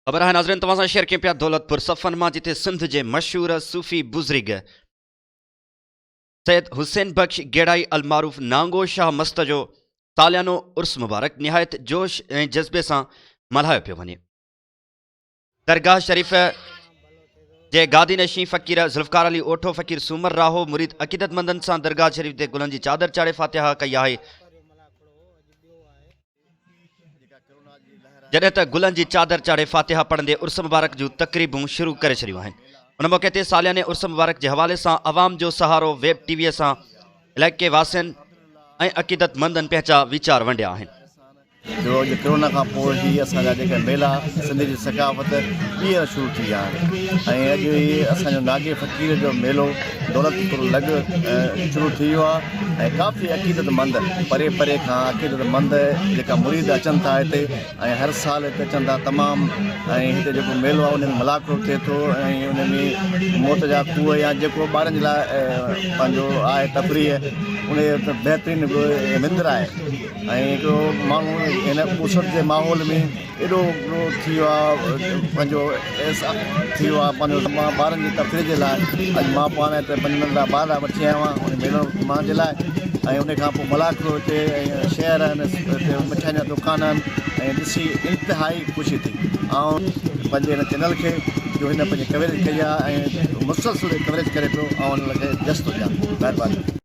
خبر آهي ناظرين توهان سان شيئر ڪيون پيا دولتپور صفن مان جتي سنڌ جي مشهور صوفي بزرگ سيد حسين بخش گيڙائي المعروف نانگو شاهه مست جو ساليانو عرس مبارڪ نهايت جوش ۽ جذبي سان ملهايو پيو وڃي. درگاهه شريف جي گادي نشين فقير ذوالفقار علي اوٺو، فقير سومر راهو، مريد عقيدتمندن سان درگاهه شريف تي گلن جي چادر چاڙهي فاتحه ڪئي آهي. جڏهن ته گلن جي چادر چاڙهي فاتحه پڙهندي عرس مبارڪ جون تقريبون شروع ڪري ڇڏيون آهن. ان موقعي تي سالياني عرس مبارڪ جي حوالي سان عوام جو سهارو ويب ٽي وي سان علائقي واسين ۽ عقيدتمندن پنهنجا ويچار ونڊيا آهن. جو اڄ ڪرونا کان پوء هي اسان جا جيڪي ميلا سنڌ جي ثقافت ٻيهر شروع ٿي ويا آهن ۽ اڄ هي اسان جو ناگي فقير جو ميلو دولتپور لڳ شروع ٿي ويو آهي ۽ ڪافي عقيدت مند پري پري کان عقيدت مند جيڪا مريد اچن ٿا هتي ۽ هر سال هتي اچن ٿا تمام ۽ هتي جيڪو ميلو آهي ان ۾ ملاکڙو ٿئي ٿو ۽ ان ۾ موت جا کوهه يا جيڪو ٻارن جي لاء پنهنجو آهي تفريح ان جو بهترين مندر آهي ۽ هڪڙو ماڻهو هن ٻوسٽ جي ماحول ۾ ايڏو ٿي ويو آهي پنهنجو احساس ٿي ويو آهي پنهنجو مان ٻارن جي تفريح جي لاء اڄ مان پاڻ هتي پنهنجي ننڍڙا ٻار وٺي آيو آهيان ان ميلو گهمائڻ جي لاء ۽ ان کان پوء ملاکڙو هتي ۽ شهر آهن هتي مٺاين جا دڪان آهن ۽ ڏسي انتهائي خوشي ٿي آئون پنهنجي هن چينل کي جو هن پنهنجي ڪوريج ڪئي آهي ۽ مسلسل ڪوريج ڪري پيو آئون ان کي جس ٿو ڏيان مهرباني.